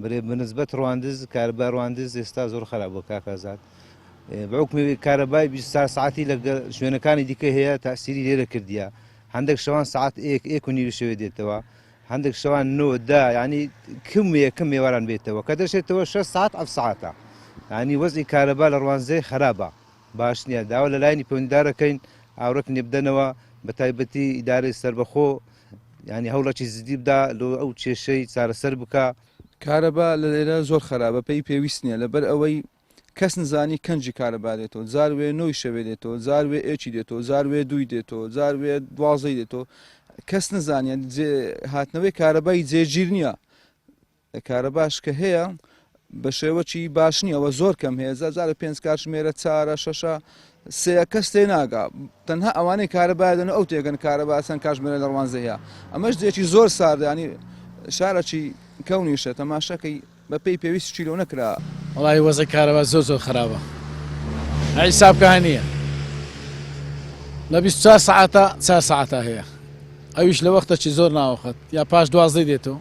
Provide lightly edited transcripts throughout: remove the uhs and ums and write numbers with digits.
برێ بەنسبەت ڕواندز کارەبای ڕواندز ئێستا زۆر خراپ بووە کاک ئازاد بە حوکمی کارەبای 24 ساعتی لە شوێنەکانی دیکە هەیە تاسیری لێرە کردیە هەندێک شەوان ساعت ئێک ئێک و نیوی شەوێ دێتەوە هەندێک شەوان نۆ دا ینی کم یەکەم ێواران بێتەوە کە دەشێتەوە 6 ساعت ئەف ساعتە ینی وەزی کارەبا لە ڕوانزێ خراپە باش نییە داوا لە لایەنی پەیوەندیدارەکەین ئاورەک نێبدەنەوە بە تایبەتی ئیدارەی سەربەخۆ یانی هەوڵەکی زدی بدا لۆ ئەو کێشەی چارەسەر بکا. کارەبا لە لێرە زۆر خەرابە پێی پێویست نیە لەبەر ئەوەی کەس نزانی کەنجی کارەبا دێتۆ جار وێ نۆی شەوێ دێتۆ جار وێ ئێکی دێتۆ جار وێ دووی دێتۆ جار وێ دوازدەی دێتۆ کەس نزانیە هاتنەوەی کارەبای جێگیر نییە کارەباش کە هەیە بە شێوەکی باش نییە وە زۆر کەم هەیە جا جارە پێنج کاتژمێرە چارە شەشە سێ کەس تێ ناگا تەنها ئەوانەی کارەبا دەن ئەو تێگەن کارەبا چەند کاتژمێرە لە ڕوانزە هەیە ئەمەش دێکی زۆر ساردانی شارەکی کەونیشە تەماشاکەی بە پێی پێویست چیلۆ نەکرا. وەڵاهی وەزعی کارەبا زۆر زۆر خراپە حیساب کە نییە لە 24 سەعاتە چار سەعاتە هەیە ئەویش لە وەختەکی زۆر ناوەخت یا پاش دوازدەی دێتەوە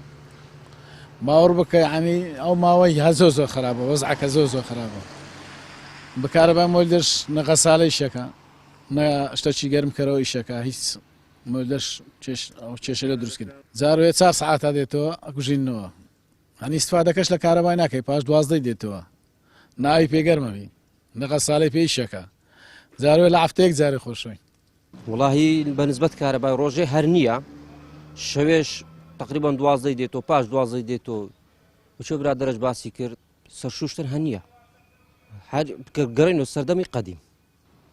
باوەڕ بکە یانی ئەو ماوەی هە زۆر زۆر خراپە وەزعەکە زۆر زۆر خراپە بە کارەبای مۆلدەش نە غەسالە ئیشەکە نە شتەکی گەرم کەرەوە ئیشەکە هیچ مۆلدەش ئەو کێشەی لە دروست کرد جارێ چار سەعاتە دێتەوە ئەکوژینەوە هەنی استفادەکەش لە کارەبای ناکەی پاش دوازدەی دێتەوە ناوی پێگەرمەبی نە غەسالەی پێ ئیشەکە جارێ لە هەفتەیەک جارێ خۆشۆین. وەڵاهی بە نسبەت کارەبای ڕۆژێ هەر نییە شەوێش تقریبان دوازدەی دێتۆ پاش دوازدەی دێتۆ وچۆ برا دەرەج باسی کرد سەرشوشتن هەنیە هەر گەڕین و سەردەمی قەدیم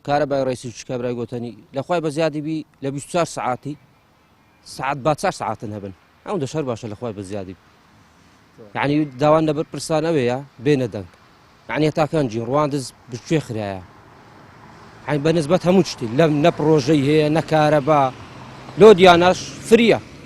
کارەبای ڕێسی چکابرای گوتنی لە خخوای بە زیادی بی لە 24 سعاتی سعات با چار سعاتن هەبن ئەو دەشەر باشە لە خخوای بە زیادی یعنی داوان لە بەرپرسانەوەیە بێنە دەنگ یەعنی هەتا کەنجی ڕواندز بکوێ خرایە یەعنی بە نسبەت هەموو شتی لەم نە پڕۆژەی هەیە نە کارەبا لۆ دیاناش فریە.